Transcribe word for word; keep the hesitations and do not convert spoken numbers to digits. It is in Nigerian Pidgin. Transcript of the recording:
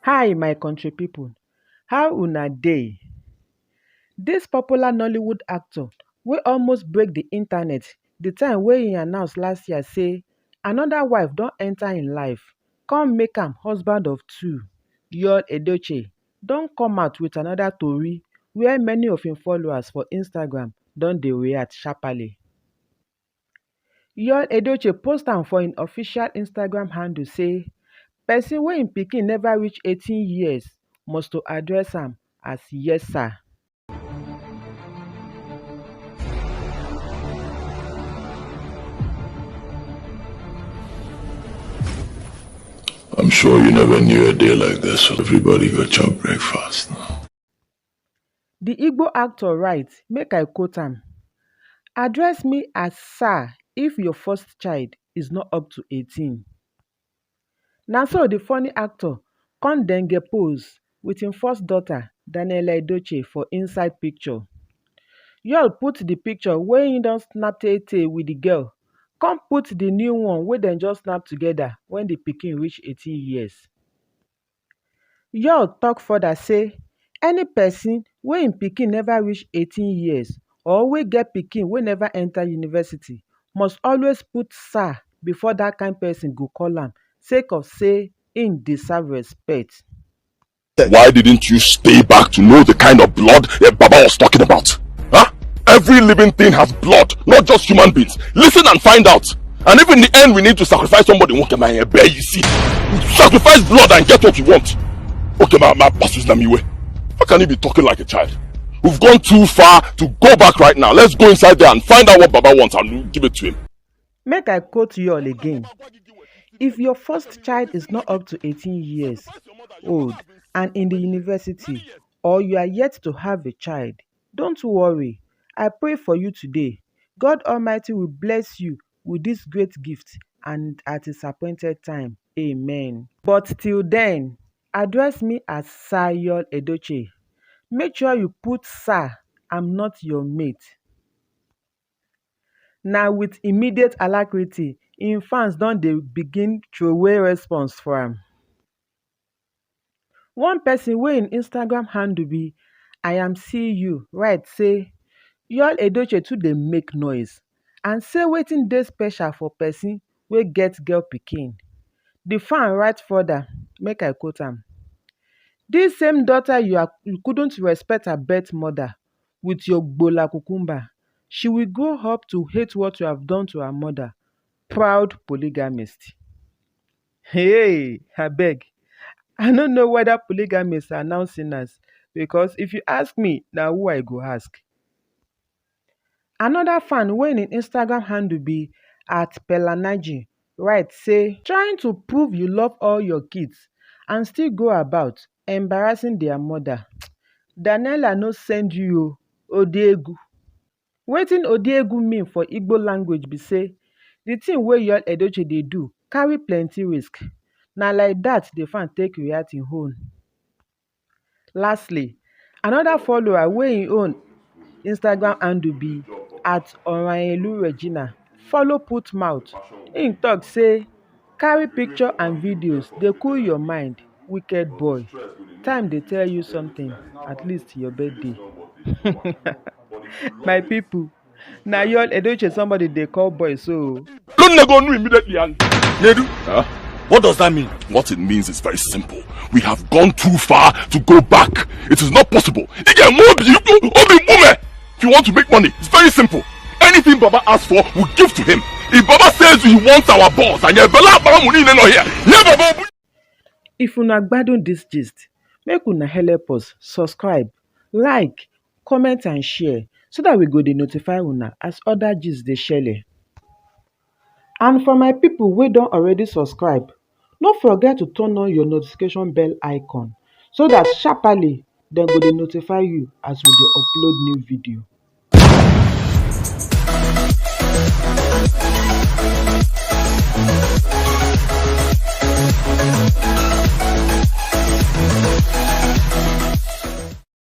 Hi, my country people. How una dey? This popular Nollywood actor wey almost break the internet the time wey he announce last year say another wife don enter im life, come make am husband of two, Yul Edochie, don come out with another tori where many of im followers for Instagram don dey react sharply. Yul Edochie post am for im official Instagram handle say person wey im pikin never reach eighteen years must to address am as yes sir. I'm sure you never knew a day like this. Everybody got your breakfast now. The Igbo actor write, make I quote am, "Address me as sir if your first child is not up to eighteen." Na so the funny actor come denge pose with im first daughter, Daniela Edochie, for inside picture. Yul put the picture wey he don snap tey tey with the girl, come put the new one wey dem just snap together when the pikin reach eighteen years. Yul talk further say any person wey im pikin never reach eighteen years or wey get pikin wey never enter university must always put sir before that kind person go call am sake of say im deserve respect. Why didn't you stay back to know the kind of blood that Baba was talking about? Huh? Every living thing has blood, not just human beings. Listen and find out. And even in the end, we need to sacrifice somebody. Okay, my bear, you see. Sacrifice blood and get what you want. Okay, my, my pastor's Namiwe. How can you be talking like a child? We've gone too far to go back right now. Let's go inside there and find out what Baba wants and we'll give it to him. Make I quote you all again. If your first child is not up to eighteen years old and in the university, or you are yet to have a child, don't worry. I pray for you today. God Almighty will bless you with this great gift and at his appointed time. Amen. But till then, address me as Sir Yul Edochie. Make sure you put sir, I'm not your mate. Na with immediate alacrity, im fans don dey begin throway response for am. One person wey im Instagram handle be I am see you write say Yul Edochie too dey make noise and say wetin dey special for person wey get girl pikin. The fan write further, make I quote am. This same daughter you, are, you couldn't respect her birth mother with your gbola cucumber. She will grow up to hate what you have done to her mother. Proud polygamist. Hey, I beg. I don't know whether polygamists are now sinners because if you ask me, now who I go ask. Another fan wey im Instagram handle be at Pelanaji write say trying to prove you love all your kids and still go about embarrassing their mother. Daniela no send you o, Odiegu. Wetin Odiegu mean for Igbo language be say the thing wey Yul Edochie dey do carry plenty risk. Na like that the fan take react im own. Lastly, another follower wey im own Instagram handle be at Oranyelu Regina follow put mouth. Im talk say carry picture and videos dey cool your mind, wicked boy. Time dey tell you something, at least your birthday. My people, na Yul Edochie somebody dey call boy so. Don't go know immediately and Nedu, huh? What does that mean? What it means is very simple. We have gone too far to go back. It is not possible. Ige mo bi obi mume. If you want to make money, it's very simple. Anything Baba asks for, we give to him. If Baba says he wants our balls, and you bela Baba money in here. Yeah, Baba. If una gbadun this gist, make una help us subscribe, like, comment and share so that we go dey notify una as other gist dey shele. And for my people wey don already subscribe, no forget to turn on your notification bell icon so that sharply dem go dey notify you as we dey upload new video.